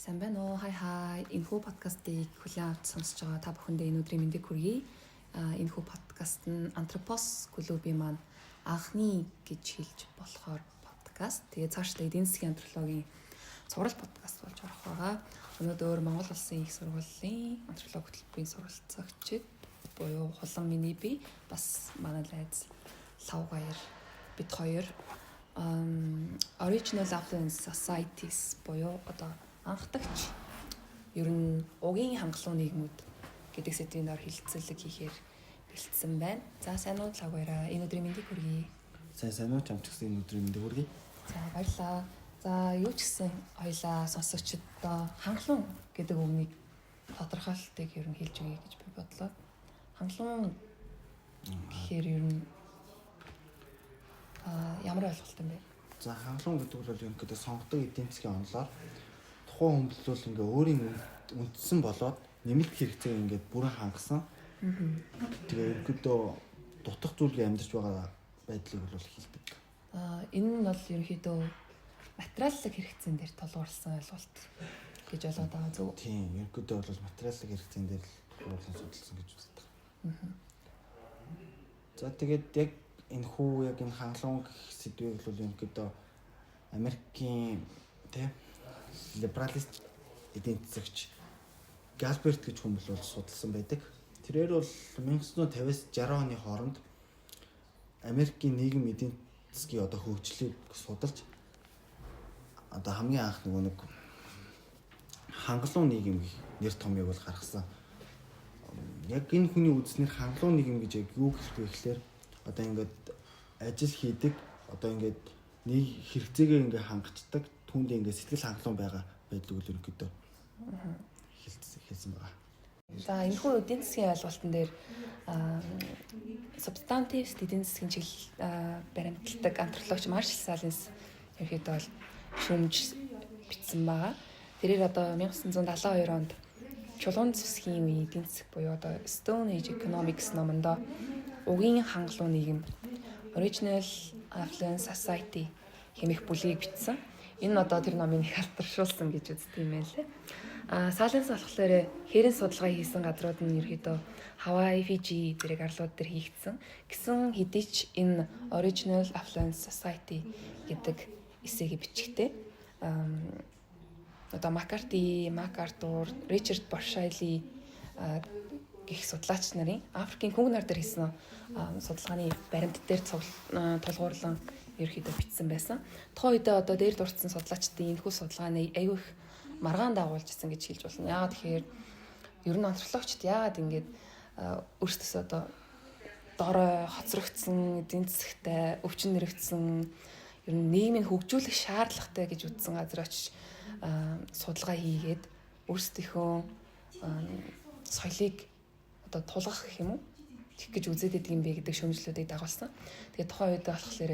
Сайн байна уу? Хай хай. Энэхүү подкастыг хүлээн авч сонсож байгаа та бүхэндээ энэ өдрийн мэндийг хүргэе. Энэхүү подкаст нь Anthropos клубын маань анхны гэж хэлж болохоор подкаст. Тэгээ цаашдаа эдийн засгийн антропологийн цуврал подкаст болж орох байгаа. Өнөөдөр Монгол Улсын их сургуулийн антропологи хөтөлбөрийн суралцагчид буюу Хулан миний би бас манай найз Лав Баяр бид хоёр Original Affluence Societies буюу одоо анхдагч ер нь угийн хангалуун нийгмүүд гэдэг сэдвийн дор хэлэлцүүлэг хийхээр бэлдсэн байна. За, сайн уу, Лав Баяраа. Энэ өдрийн мэндийг хүргэе. Сайн, сайн уу, чамд ч гэсэн энэ өдрийн мэндийг хүргэе. За, баярлалаа. За, юу ч гэсэн хоёлаа сонсогчдоо хангалуун гэдэг үгнийг тодорхойлолтыг ер нь хэлж өгье гэж би бодлоо. Хангалуун гэхээр ер нь ямар ойлголт юм бэ? За, хангалуун гэдэг бол ерөнхийдөө сонгодог эдийн засгийн онолоор тухайн хүмүүс бол ингээ өөрийн үндсэн болоод нэмэлт хэрэгцээг ингээд бүрэн хангасан. Тэгээ ерөнхийдөө дутах зүйлгүй амьдарч байгаа байдлыг бол хэлдэг. Энэ нь бол ерөнхийдөө материаллык хэрэгцээн дээр тулгуурласан ойлголт гэж ойлгоод байгаа, зөв үү? Тийм, ерөнхийдөө бол материаллык хэрэгцээн дээр тулгуурлан судалсан гэж үздэг. За, тэгээд яг энэ хүү яг энэ хангалуун гэх сэдвийг бол ерөнхийдөө Америкийн тий либералист эдийн засагч Галберт гэж хүн бол судалсан байдаг. Тэрээр бол 1950-аас 60 оны хооронд Америкийн нийгэм эдийн засгийн одоо хөгжлийг судалж одоо хамгийн анх нөгөө нэг хангалуун нийгэм гэх нэр томьёог бол гаргасан. Яг энэ хүний үзснээр хангалуун нийгэм гэж яг юу гэх вэ гэхээр одоо ингээд ажил хийдэг, одоо ингээд нэг хэрэгцээгээ ингээд хангацдаг, түүндээ ингээд сэтгэл хангалуун байгаа байдлыг л ерөнхийдөө хэлсэн байгаа. За, энэхүү эдийн засгийн ойлголтын дээр субстантивст эдийн засгийн чиглэл баримталдаг антропологч Маршал Салинс ерөнхийдөө бол шүүмж бичсэн байгаа. Тэрээр одоо 1972 онд Чулуун зэвсгийн үеийн эдийн засаг буюу одоо Stone Age Economics номондоо угийн хангалуун нийгэм, Original Affluent Society хэмээх бүлгийг бичсэн. Энэ нь одоо тэр номыг их алдаршуулсан гэж үздэг юм байна лээ. Салинс болохоор хээрийн судалгаа хийсэн газрууд нь ерөөдөө Хавай, Фижи зэрэг арлууд дээр хийгдсэн. Гэсэн хэдий ч энэ Original Affluent Society гэдэг эсэгийг бичгтээ одоо Маккарти, МакАртур, Ричард Боршайли гэх судлаач нарын Африкийн Конго нар дээр хийсэн судалгааны баримт дээр тулгуурлан ерөөхдөө бичсэн байсан. Тухайн үедээ одоо дээр дурдсан судлаачдын энэхүү судалгааны аюу их маргаан дагуулж исэн гэж хэлж болно. Яагаад тэгэхээр ер нь антропологчд яагаад ингэж өөрсдөөсөө одоо дорой хоцрогдсон эдийн засагтай, өвчин нэрвцсэн, ер нь нийгмийг хөгжүүлэх шаардлагатай гэж үзсэн газар очиж судалгаа хийгээд өөрсдийнхөө соёлыг одоо тулгах гэх юм уу тэгэх гэж үзээд идэг юм бэ гэдэг шүүмжлүүдийг дагуулсан. Тэгээд тухайн үед болохоор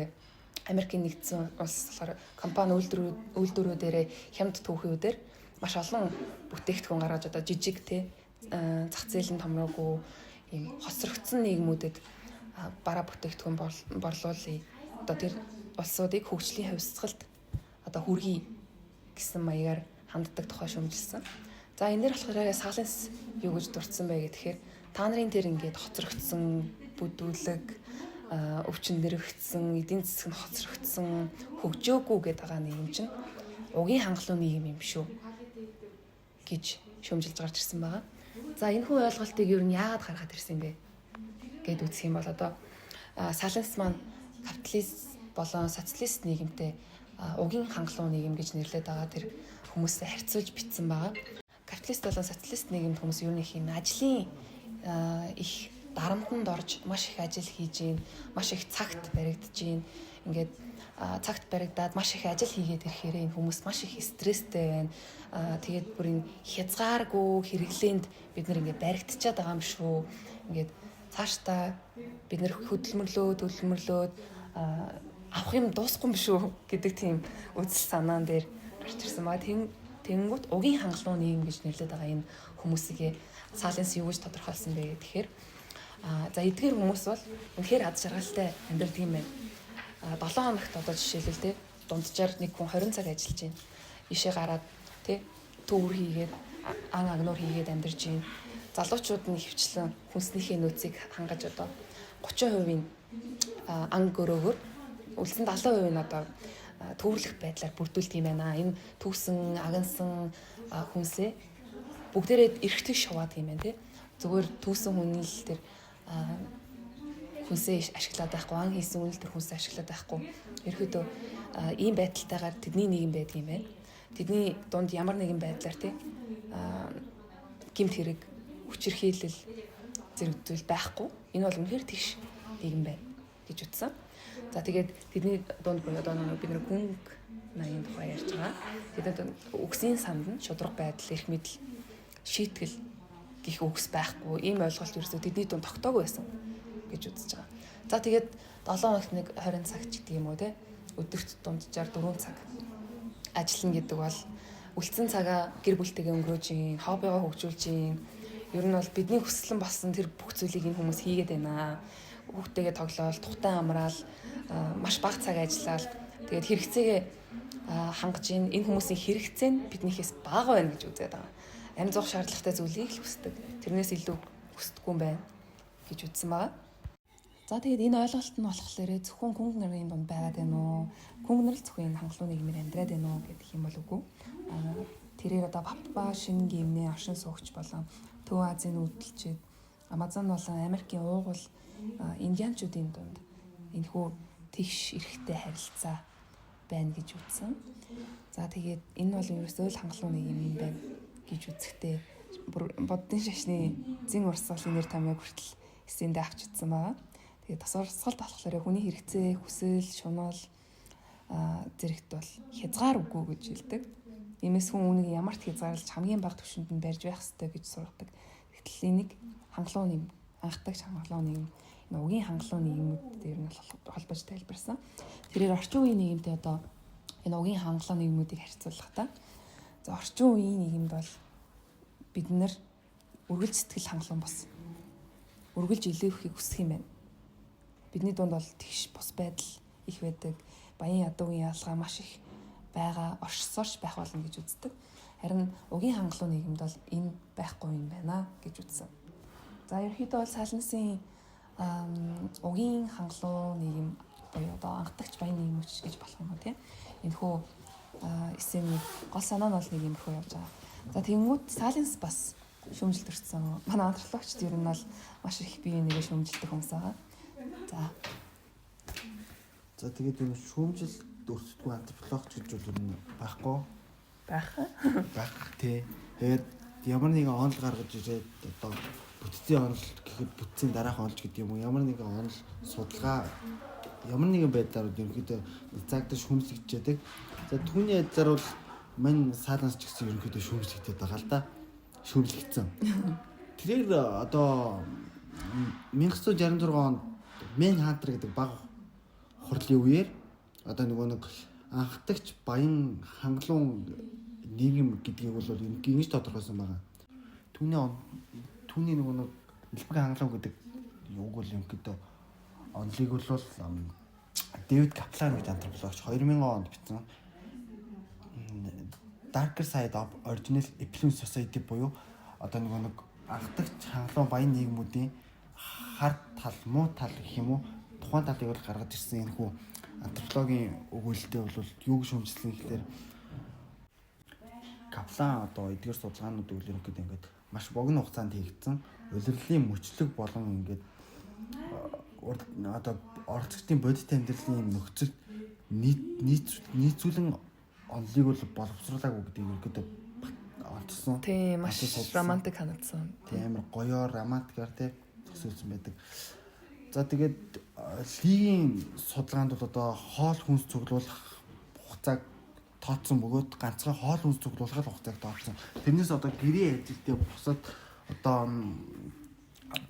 Америкийн нэгдсэн улс болохоор компани үйлдвэрүүдээрээ хямд түүхүүдээр маш олон бүтээгдэхүүн гаргаж одоо жижиг те зах зээл нь томроогүй ийм хоцрогдсон нийгмүүдэд бараа бүтээгдэхүүн борлуулъя. Одоо тэр улсуудыг хөгжлийн хувьсгалд одоо хүргэе гэсэн маягаар ханддаг тухай шүүмжилсэн. За, энэ дээр болохоор Саленс юу гэж дурдсан бэ гэхээр та нарын тэр ингээд хоцрогдсон бүдүүлэг, өвчин нэрвэгдсэн, эдийн засаг нь хоцрогдсон, хөгжөөгүй гэдэг байгаа нийгэм чинь угийн хангалуун нийгэм юм шүү гэж шүүмжилж гарч ирсэн байгаа. За, энэ хүү ойлголтыг ер нь яагаад гаргаад ирсэн бэ гэд үзэх юм бол одоо Саленс маань капиталист болон социалист нийгэмтэй угийн хангалуун нийгэм гэж нэрлэдэг байгаа тэр хүмүүсээ харьцуулж бичсэн байгаа. Капиталист болон социалист нийгэмд хүмүүс ер нь их юм ажлын их дарамтанд орж маш их ажил хийж гин, маш их цагт баригдаж гин. Ингээд цагт баригдаад маш их ажил хийгээд ирэхээр энэ хүмүүс маш их стресстэй байна. Тэгээд бүр энэ хязгааргүй хэрэглээнд бид нар ингээд баригдчиад байгаа юм шүү. Ингээд цаашдаа бид нар хөдөлмөрлөө, төлмөрлөөд авах юм дуусахгүй юм шүү гэдэг тийм үзэл санаан дээр гарч ирсэн байгаа. Тэнгүүт угийн хангалуун нийгэм гэж нэрлэдэг байгаа энэ хүмүүсийг Саленс юу гэж тодорхойлсон бэ гэхээр за, эдгээр хүмүүс бол үнэхээр аз жаргалтай амьдардаг юм байна. 7 хоногт одоо жишээлбэл те дунджаар нэг хүн 20 цаг ажиллаж байна. Ишээ гараад те төвөр хийгээд ан агнуур хийгээд амьдарч байна. Залуучууд нь хөвчлэн хүнснийхээ нөөцийг хангаж одоо 30%-ийн ан гөрөөгөр үлдсэн 70% нь одоо төвөрлөх байдлаар бүрдүүлдэг юм байна. Энэ түүсэн, агнсан хүнсээ бүгдээрээ эргэдэг шуваадаг юм байна тий. Зүгээр түүсэн хүн л тэр хүнсээ ашиглаад байхгүй, ан хийсэн хүн л тэр хүнсээ ашиглаад байхгүй. Ерөөдөө ийм байдалтайгаар тэдний нийгэм байдаг юм байна. Тэдний дунд ямар нэгэн байдлаар тий гэмт хэрэг, хүчирхийлэл зэрэг зүйл байхгүй. Энэ бол үнэхээр тэгш нийгэм байна гэж утсан. За тэгээд тэдний дунд буюу одоо бид нар гүнг нарын тухай ярьж байгаа. Тэдний дунд үгсийн санд нь шударга байдал, эрх мэдэл, шийтгэл гих үгс байхгүй. Ийм ойлголт ерөөсөө тэдний дунд тогтоогүй байсан гэж үзэж байгаа. За тэгээд 7 хоногт нэг 20 цаг ч гэдэг юм уу те. Өдөрт дунджаар 4 цаг ажиллана гэдэг бол үлдсэн цагаа гэр бүлтэйгээ өнгөрөөж гин, хоббигоо хөгжүүлж гин. Ер нь бол бидний хүслэн болсон тэр бүх зүйлийг энэ хүмүүс хийгээд байна. Хүүхдтэйгээ тоглоол, тухтай амраал, маш бага цаг ажиллаал. Тэгээд хэрэгцээгээ хангаж гин. Энэ хүмүүсийн хэрэгцээ нь биднийхээс бага байна гэж үзээд байгаа. Амь зуух шаардлагатай зүйлийг л хүсдэг. Тэрнээс илүү хүсдэггүй юм байна гэж үзсэн байгаа. За тэгээд энэ ойлголт нь болохоор зөвхөн күнг нарын дунд байгаад байна уу? Күнг нар л зөвхөн энэ хангалуун нийгмээр амьдраад байна уу гэдэг юм бол үгүй. Тэрээр одоо Папуа шинэ гимнээ оршин суугч болон Төв Азийн нүүдэлчид, Амазон болон Америкийн уугуул индианчуудын дунд энэхүү тэгш эрхтэй харилцаа байна гэж үзсэн. За тэгээд энэ бол ерөөсөө л хангалуун нийгэм юм байна гэж үзэхдээ буддын шашны зин урсгалын нэр томьёог хүртэл эсэндээ авч үзсэн байгаа. Тэгээд тас урсгалд болохоор хүний хэрэгцээ, хүсэл, шунал зэрэгт бол хязгаар үгүй гэж хэлдэг. Иймээс хүн үүнийг ямар ч хязгаарлаж хамгийн бага түвшинд нь барьж байх ёстой гэж сургадаг. Гэтэл энийг хангалуун нийгэм, анхдагч хангалуун нийгэм, энэ угийн хангалуун нийгэмүүд дээр нь холбож тайлбарсан. Тэрээр орчин үеийн нийгэмтэй одоо энэ угийн хангалуун нийгмүүдийг харьцуулахдаа за орчин үеийн нийгэмд бол бид нар үргэлж сэтгэл хангалуун бос үргэлж илүүхийг хүсэх юм байна. Бидний дунд бол тэгш бус байдал их байдаг. Баян ядуугийн ялгаа маш их байгаа, оршсоорч байх болно гэж үздэг. Харин угийн хангалуун нийгэмд бол энэ байхгүй юм байна гэж үзсэн. За ерөнхийдөө бол Саленсын угийн хангалуун нийгэм буюу одоо анхдагч баян нийгэмч гэж болох юм уу тийм. Энэхүү эсэний гол санаа нь бол нэг иймэрхүү явж байгаа. За тэгэнгүүт Саленс бас шүүмжилт өртсөн. Манай антропологчд ер нь бол маш их бие бинийгээ шүүмжилдэг хүмүүс байгаа. За. За тэгээд энэ шүүмжилт өртдөггүй антропологч гэж бол ер нь байхгүй. Байх. Байх тий. Тэгээд ямар нэгэн онол гаргаж ирээд одоо бүтцийн онол гэхэд бүтцийн дараах онол гэдэг юм уу ямар нэгэн онол судалгаа ямар нэгэн байдлаар ерөнхийдөө цагдаа шүүмжлэгдэж. За түүний байдлаар бол мань Саланс ч гэсэн ерөнхийдөө шүүмжлэгдээд байгаа л да. Шүүмжлэгдсэн. Тэрээр одоо 1966 онд Мен Хантер гэдэг бага хурлын үеэр одоо нөгөө нэг анхдагч баян хангалуун нийгэм гэдгийг бол ингэж тодорхойлсон байгаа. Түүний нөгөө нэг элбэг хангалуун гэдэг юуг бол ерөнхийдөө онолыг бол Дэвид Каплан гэж антропологч 2000 онд бичсэн. Darker Side of Original Influence Society буюу одоо нөгөө нэг анхдагч хангалуун баян нийгмүүдийн хар тал, муу тал гэх юм уу тухайн талыг бол гаргаж ирсэн энэ хүү антропологийн өгүүлэлтээ бол юуг шүүмжлэн гэхээр Каплан одоо эдгээр судалгаануудыг ерөнхийдөө ингээд маш богино хугацаанд хийгдсэн улирлын мөчлөг болон ингээд одоо оролцогчдын бодит амьдралын нөхцөлд нийцүүлэн онолыг бол боловсруулаагүй гэдгийг ерөнхийдөө онцсон. Тийм маш романтик санагдсан. Тийм амар гоёор романтикаар тий зөксөлсөн байдаг. За тэгээд лигийн судалгаанд бол одоо хоол хүнс цуглуулах хугацааг тооцсон бөгөөд ганцхан хоол хүнс цуглуулах хугацааг тооцсон. Тэрнээс одоо гэрээ ажилтны бусад одоо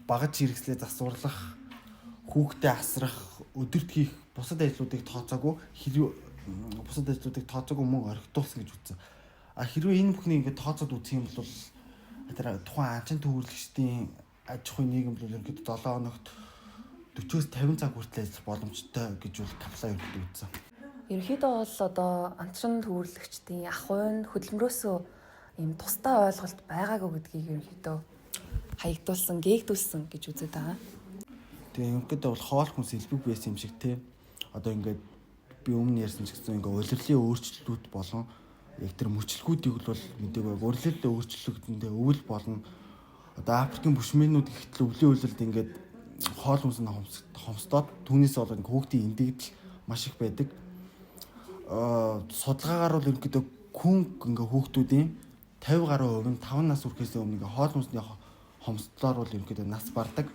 багаж хэрэгслээ засварлах, хүүхдээ асрах, өдөрт хийх бусад ажлуудыг тооцоогүй хэрэг бусад ажлуудыг тооцоогүй мөн орхитуулсан гэж үзсэн. А хэрвээ энэ бүхнийг ингээд тооцоод үзэх юм бол тэр тухайн анчин төвөрлөгчдийн аж ахуйн нийгэм бол ерөнхийдөө 7 хоногт 40-оос 50 цаг хүртэл ажиллах боломжтой гэж бол Каплан ерөнхийдөө үзсэн. Ерөнхийдөө бол одоо анчин төвөрлөгчдийн ах хувь нь хөдөлмөрөөсөө ийм тусдаа ойлголт байгаагүй гэдгийг ерөнхийдөө хаягдуулсан, гээгдүүлсэн гэж үзээд байгаа. Тэгээ ерөнхийдөө бол хоол хүнс элбэг байсан юм шиг те. Одоо ингээд би өмнө ярьсан ч гэсэн ингээд улирлын өөрчлөлтүүд болон яг тэр мөчлгүүдийг бол мэдээгүй улирлын өөрчлөгдөндөө өвөл болон одоо Африкийн бүшмэнүүд гэхтэл өвлийн улиралд ингээд хоол хүнс нь хомсдоод түүнээс болоод хүүхдийн эндэгдэл маш их байдаг. Судалгаагаар бол ерөнхийдөө күн ингээ хүүхдүүдийн 50 гаруй хувь нь 5 нас хүрэхээс өмнө ингээ хоол хүнсний хомсдлоор бол ерөнхийдөө нас бардаг.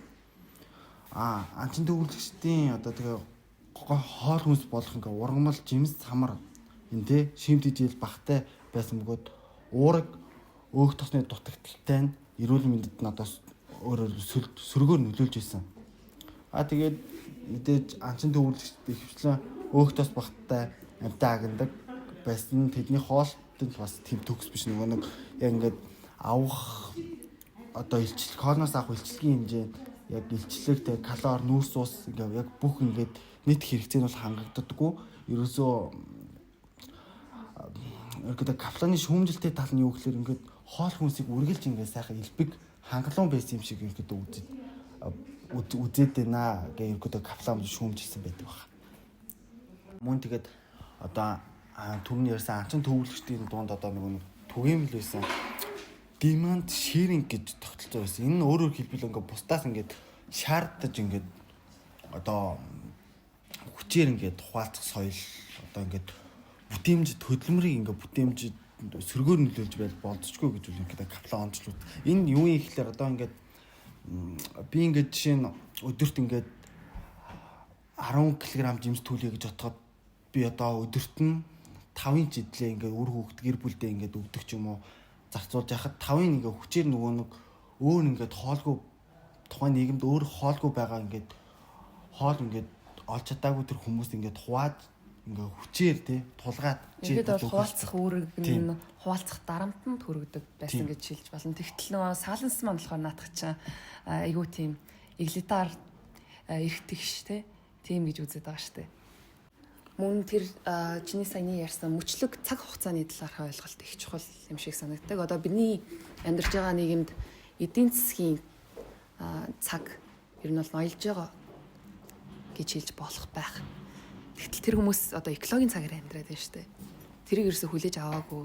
Анчин төвөрлөгчдийн одоо тэгээ хоол хүнс болох ингээ ургамал, жимс, самар энэ тэ шим тэжээл багтай байсан бөгөөд уураг өөх тосны дутагдaltaй нь эрүүл мэндэд нь одоо өөрөөр сөргөөр нөлөөлж исэн. Тэгээд мэдээж анчин төвөрлөгчд ихэвчлэн өөх тос багтай амьтан агнадаг байсан. Тэдний хоолт нь бас тийм төгс биш, нөгөө нэг яг ингээд авах одоо илчлэг хоолноос авах илчлэгийн хэмжээ яг илчлэг тэ калори, нүүрс ус ингээ яг бүх ингээд нийт хэрэгцээ нь бол хангагддаггүй. Ерөөсөө ингээд Капланы шүүмжилтэй тал нь юу гэхээр ингээд хоол хүнсийг үргэлж ингээд сайхан элбэг хангалуун байсан юм шиг ерөнхийдөө үзээд байна гэх ерөнхийдөө Каплан шүүмжилсэн байдаг байна. Мөн тэгээд одоо түрүүний ярьсан анчин төвлөгчдийн дунд одоо нэг түгээмэл байсан demand sharing гэж тогтолцоо байсан. Энэ нь өөрөөр хэлбэл ингээд бусдаас ингээд шаардаж ингээд одоо хүчээр ингээд хуваалцах соёл одоо ингээд бүтээмж хөдөлмөрийг ингээд бүтээмж сөргөөр нөлөөлж байл болзочгүй гэж үл ингээд Каплан онцлууд. Энэ юу юм гэхэлэр одоо ингээд би ингээд жишээ нь өдөрт ингээд 10 кг жимс түлээ гэж бодоход би одоо өдөрт нь 5 инч идлээ ингээд үр хүүхд гэр бүлдээ ингээд өгдөг ч юм уу зарцуулж яхад 5-ын ингээ хүчээр нөгөө нэг өөр ингээд хоолгүй тухайн нийгэмд өөр хоолгүй байгаа ингээд хоол ингээд олж чадаагүй тэр хүмүүс ингээд хувааж ингээ хүчээр тий тулгаад ингээд бол хуваалцах үүрэг нь хуваалцах дарамтанд хүргэдэг байсан гэж хэлж болно. Тэгтэл нөгөө саланс маань болохоор наадах чинь айгүй тийм эглитар эрх тэгш тий тийм гэж үзээд байгаа штэ. Мөн тэр чиний саяны ярьсан мөчлөг цаг хугацааны талаарх ойлголт их чухал юм шиг санагддаг. Одоо бидний амьдарч байгаа нийгэмд эдийн засгийн цаг ер нь бол ноёлж байгаа гэж хэлж болох байх. Тэгтэл тэр хүмүүс одоо экологийн цагаар амьдраад байна шүү дээ. Тэрийг ерөөсө хүлээж аваагүй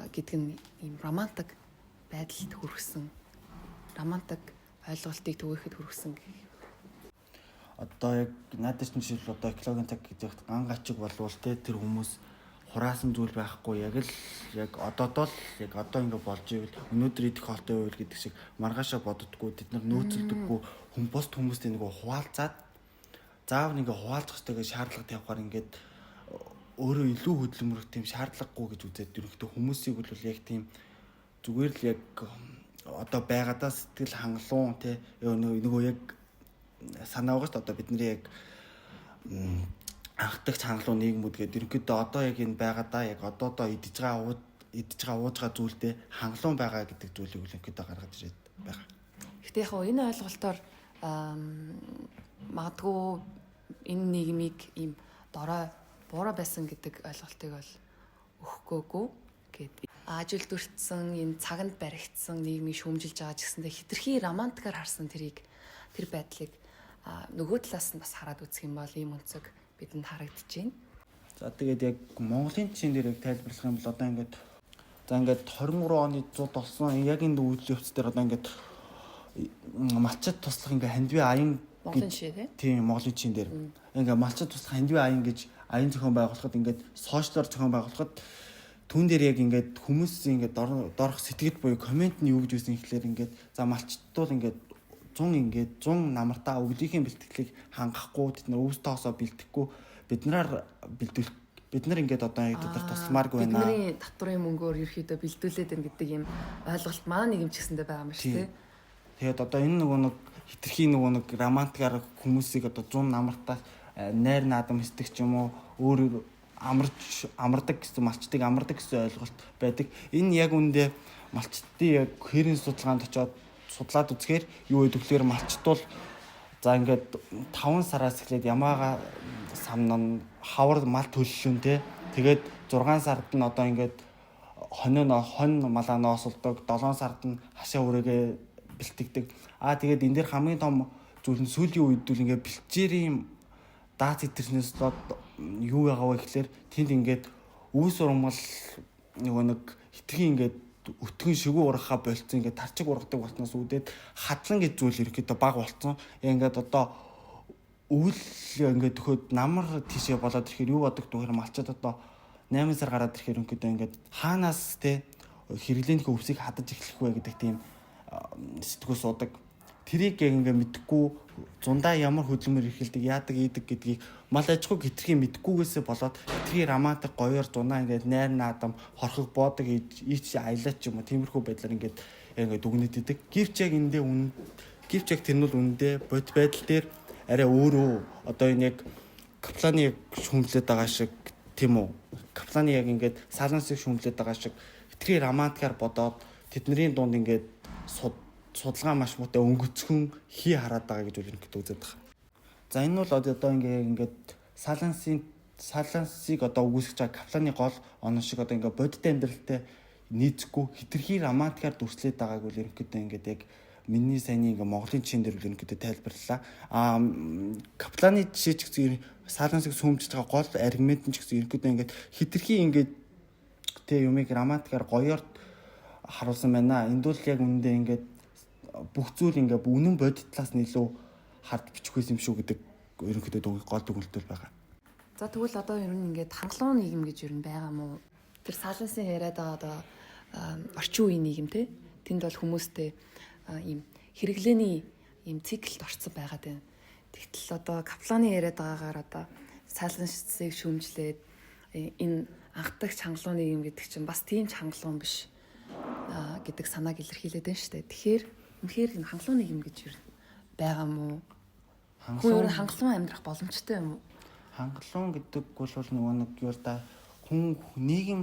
гэдэг нь ийм романтик байдалд хүргэсэн, романтик ойлголтыг түгээхэд хүргэсэн гэх. Одоо яг надад чинь жишээл одоо экологийн цаг гэж яхад ган гачиг болвол те тэр хүмүүс хураасан зүйл байхгүй яг л яг одоодоо л яг одоо ингэ болж ивэл өнөөдөр идэх хоолтой байвал гэдэг шиг маргаашаа боддггүй, тэд нар нөөцөлдөггүй, хүн бусд хүмүүстэй нөгөө хуваалцаад заавал ингээ хуваалцах хэрэгтэй гэж шаардлага тавихаар ингээд өөрөө илүү хөдөлмөрөх тийм шаардлагагүй гэж үзээд ерөнхийдөө хүмүүсийг бол яг тийм зүгээр л яг одоо байгаадаа сэтгэл хангалуун те нөгөө яг санаа байгаа шүү дээ. Одоо бидний яг анхдагч хангалуун нийгмүүд гэдэг ерөнхийдөө одоо яг энэ байгаадаа яг одоо идэж байгаа ууж байгаа зүйлдээ хангалуун байгаа гэдэг зүйлийг ерөнхийдөө гаргаж ирээд байгаа. Гэтэ яг энэ ойлголтоор магадгүй энэ нийгмийг ийм дорой буруу байсан гэдэг ойлголтыг бол өгөхгүйгүй гэд ажил дүртсэн энэ цаганд баригдсан нийгмийг шүүмжилж байгаа ч гэсэндээ хитрхи романтикаар харсан тэрийг тэр байдлыг нөгөө талаас нь бас хараад үзэх юм бол ийм өнцөг бидэнд харагдаж байна. За тэгээд яг Монголын жишээн дээр яг тайлбарлах юм бол одоо ингээд за ингээд 23 оны 100 болсон яг энэ үйлдэл явц дээр одоо ингээд малчид туслах ингээд хандви аян Монголын жишээ тий. Тийм, Монголын жишээн дээр ингээд малчид туслах хандви аян гэж аян зохион байгуулахад ингээд сошиалор зохион байгуулахад түүн дээр яг ингээд хүмүүс ингээд доорх сэтгэл буюу коммент нь юу гэж байсан гэхлээр ингээд за малчдуул ингээд 100 ингээд 100 намартаа өвлийнхээ бэлтгэлийг хангахгүй тэд нар өвс тоосоо бэлтгэхгүй биднээр бэлдүүлэх бид нар ингээд одоо яг тэд нар тусламааргүй байна. Бидний татврын мөнгөөр ерөөхдөө бэлдүүлээд байна гэдэг юм ойлголт манай нийгэм ч гэсэндээ байгаа юм шиг тий. Тэгээд одоо энэ нөгөө нэг хитрхийн нөгөө нэг романтикаар хүмүүсийг одоо 100 намартаа найр наадам хэсдэг ч юм уу өөр амарч амардаг гэсэн малчдыг амардаг гэсэн ойлголт байдаг. Энэ яг үндэ малчдын яг хэрийн судалгаанд очиод судлаад үзэхээр юу гэдэг вэхээр малчд бол за ингээд 5 сараас эхлээд ямаага самнан хавар мал төллөн те. Тэгээд 6 сард нь одоо ингээд Хонио хон малаа ноосолдог, 7 сард нь хашаа үрээгээ бэлтгэдэг. Аа тэгээд энэ дэр хамгийн том зүйл нь сүүлийн үед үл ингээд бэлчээрийн дац итэрснээс болоод юу яагаа вэ гэхлээр тэнд ингээд өвс урмал нөгөө нэг хитрхи ингээд өтгөн шигүү ургахаа болцсон, ингээд тарчиг ургадаг болсноос үүдээд хадлан гэж зүйл ерөөхдөө баг болцсон. Яг ингээд одоо өвөл ингээд төхөөд намар тийшээ болоод ирэхээр юу бодог дүүхээр малчаад одоо 8 сар гараад ирэхээр ерөнхийдөө ингээд хаанаас те хэрэглээнийхээ өвсийг хадаж эхлэх вэ гэдэг тийм сэтгүү суудаг. Тэрийг яг ингээ мэдхгүй зундаа ямар хөдөлмөр эрхэлдэг, яадаг, ийдэг гэдгийг мал аж ахуйг хитрхи мэдхгүйгээсээ болоод хитрхи романтик гоёор зунаа ингээд найр наадам хорхог боодог ийч аялаач юм уу тиймэрхүү байдлаар ингээд ингээд дүгнэт идэг. Гэвч яг эндээ үн гэвч яг тэр нь бол үндэ бод байдал дээр арай өөрөө одоо энэ яг Капланы яг шүүмжлээд байгаа шиг тийм үү? Капланы яг ингээд Салансыг шүүмжлээд байгаа шиг хитрхи романтикаар бодоод тэдний дунд ингээд судалгаа маш муутай өнгөцгөн хий хараад байгаа гэж ерөнхийдөө үзээд байгаа. За энэ бол одоо ингээ ингээд Салансыг одоо үгүйсгэж байгаа Капланы гол оноо шиг одоо ингээ бодит амьдралтай нийцэхгүй хитрхи романтикаар дүрслээд байгааг бол ерөнхийдөө ингээд яг миний саяны ингээ Монголын жишээн дээр бол ерөнхийдөө тайлбарлалаа. Аа Капланы жишээ ч гэсэн Салансыг сүүмжиж байгаа гол аргумент нь ч гэсэн ерөнхийдөө ингээд хитрхи ингээд тэ юмыг романтикаар гоёор харуулсан байна. Энд бол яг үүндээ ингээд бүх зүйл ингээ үнэн бодит талаас нь илүү хард бичих байсан юм шүү гэдэг ерөнхийдөө гол дүгнэлт байгаа. За тэгвэл одоо ер нь ингээд хангалуун нийгэм гэж ер нь байгаа мó? Тэр Салансын яриад байгаа одоо орчин үеийн нийгэм те. Тэнд бол хүмүүстэй ийм хэрэглээний ийм циклд орцсон байгаа даа. Тэгтэл одоо Капланы яриад байгаагаар одоо Салансыг шүүмжлээд энэ анхдагч хангалуун нийгэм гэдэг чинь бас тийм ч хангалуун биш гэдэг санааг илэрхийлээд байна шүү дээ. Тэгэхээр үнэхээр энэ хангалуун нийгэм гэж юу байгаа мó? Хүн ер нь хангалуун амьдрах боломжтой юм уу? Хангалуун гэдэг бол нөгөө нэг юу л да хүн нийгэм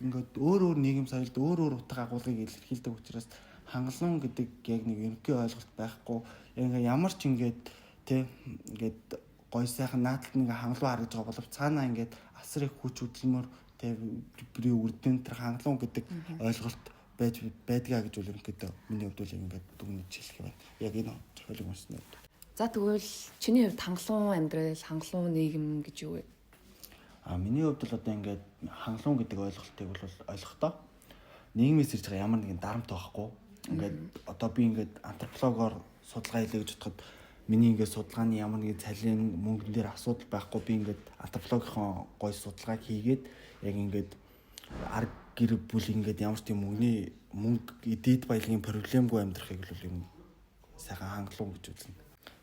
ингээд өөр өөр нийгэм соёлд өөр өөр утга агуулгыг илэрхийлдэг учраас хангалуун гэдэг яг нэг ерөнхий ойлголт байхгүй. Яг ингээд ямар ч ингээд тэ ингээд гой сайхан наадталт нэг хангалуун харагдаж байгаа боловч цаанаа ингээд асар их хүч хөдөлмөр тэ бүрийн үрдэн тэр хангалуун гэдэг ойлголт байж байдгаа гэж бол ерөнхийдөө миний хувьд бол ингээд дүгнэж хэлэх юм байна. Яг энэ зохиолыг уншсны хувьд. За тэгвэл чиний хувьд хангалуун амьдрал, хангалуун нийгэм гэж юу вэ? А миний хувьд бол одоо ингээд хангалуун гэдэг ойлголтыг бол ойлгохдоо нийгмээс ирж байгаа ямар нэгэн дарамт байхгүй. Ингээд одоо би ингээд антропологоор судалгаа хийлээ гэж бодоход миний ингээд судалгааны ямар нэгэн цалин мөнгөн дээр асуудал байхгүй. Би ингээд антропологийн гой судалгааг хийгээд яг ингээд арга гэр бүл ингээд ямар ч тийм мөнгөний мөнгө эдид баялагын проблемгүй амьдрахыг бол юм сайхан хангалуун гэж үзнэ.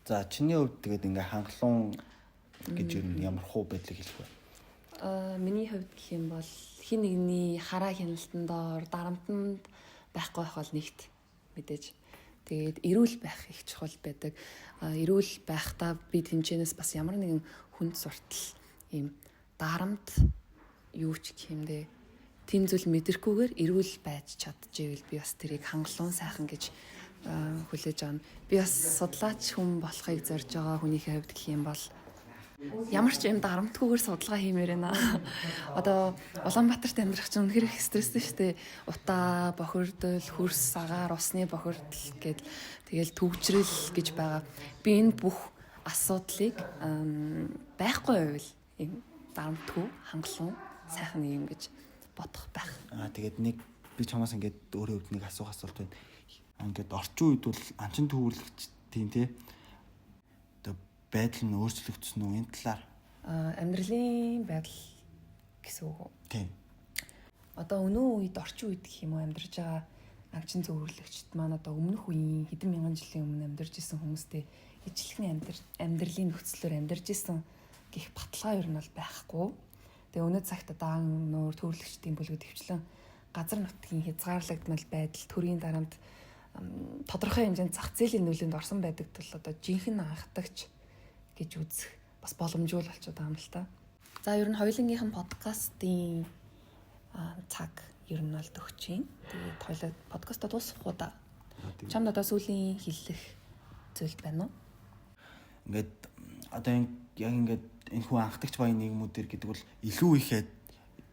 За чиний хувьд тэгээд ингээ хангалуун гэж юу ямар хуу байдлыг хэлэх вэ? Миний хувьд гэх юм бол хин нэгний хараа хяналтан доор дарамтанд байхгүй байх бол нэгт мэдээж. Тэгээд эрүүл байх их чухал байдаг. Эрүүл байхдаа би тэнцэнээс бас ямар нэгэн хүнд суртал ийм дарамт юу ч гэх юм дээ. Тийм зүйл мэдрэхгүйгээр эрүүл байж чадчихвэл би бас тэрийг хангалуун сайхан гэж хүлээж авна. Би бас судлаач хүн болохыг зорж байгаа хүнийхээ хувьд гэх юм бол ямар ч юм дарамтгүйгээр судалгаа хиймээр байна. Одоо Улаанбаатарт амьдрах чинь үнэхээр их стресстэй шүү дээ. Утаа, бохирдол, хөрс, агаар, усны бохирдол гэд тэгэл төвчрэл гэж байгаа. Би энэ бүх асуудлыг байхгүй байвал ийм дарамтгүй, хангалуун, сайхан юм гэж бодох байх. Аа тэгээд нэг би чамаас ингээд өөрөө хувьд нэг асуух асуулт байна. Ингээд орчин үед бол анчин төвөрлөгч тийм тий байдал нь өөрчлөгдсөн үү энэ талаар? Амьдралын байдал гэсэн үг үү? Тийм. Одоо өнөө үед орчин үед гэх юм уу амьдарч байгаа анчин зөвөрлөгчд маань одоо өмнөх үеийн хэдэн мянган жилийн өмнө амьдарч исэн хүмүүстэй ижилхэн амьдралын нөхцлөөр амьдарч исэн гих баталгаа ер нь бол байхгүй. Тэгээ өнөө цагт одоо ан нуур төвөрлөгчдийн бүлгүүд хвчлэн газар нутгийн хязгаарлагдмал байдал, төрийн дарамт тодорхой хэмжээнд зах зээлийн нөлөөнд орсон байдаг тул одоо жинхэнэ анхдагч гэж үзэх бас боломжгүй л болчиход байгаа юм л та. За ер нь хоёулангийнх нь подкастын цаг ер нь бол төгсөж байна. Тэгээд хоёулаа подкастаа дуусгах уу да. Чамд одоо сүүлийн хэллэх зүйл байна уу? Ингээд одоо яг ингээд энэ хүн анхдагч баян нийгмүүдэр гэдэг бол илүү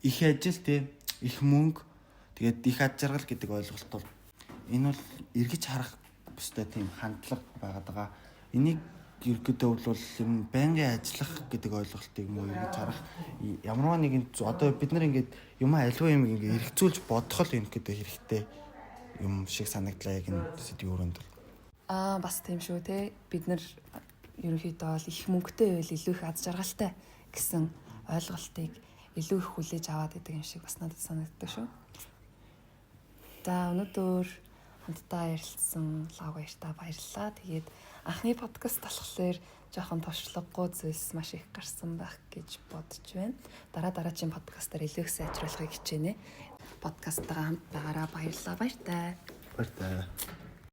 их ажил те их мөнгө Тэгээд их ад жаргал гэдэг ойлголт бол энэ бол эргэж харах ёстой тийм хандлага байгаад байгаа. Энийг ерөнхийдөө бол ер нь байнгын ажиллах гэдэг ойлголтыг муу эргэж харах ямарваа нэгэн одоо бид нар ингээд юм альва юм ингээд эргцүүлж бодох л ерөнхийдөө хэрэгтэй юм шиг санагдлаа яг энэ сэдвийн өрөөнд бол. Аа бас тийм шүү те. Бид нар ерөнхийдөө бол их мөнгөтэй байвал илүү их аз жаргалтай гэсэн ойлголтыг илүү их хүлээж аваад идэг юм шиг бас надад санагддаг шүү. За өнөөдөр хамтдаа ярилцсан лав баяртаа баярлалаа. Тэгээд анхны подкаст болохоор жоохон туршлагагүй зүйлс маш их гарсан байх гэж бодож байна. Дараа дараагийн подкастаар илүү их сайжруулахыг хичээнэ. Подкасттайгаа хамт байгаараа баярлалаа. Баяртай. Баяртай.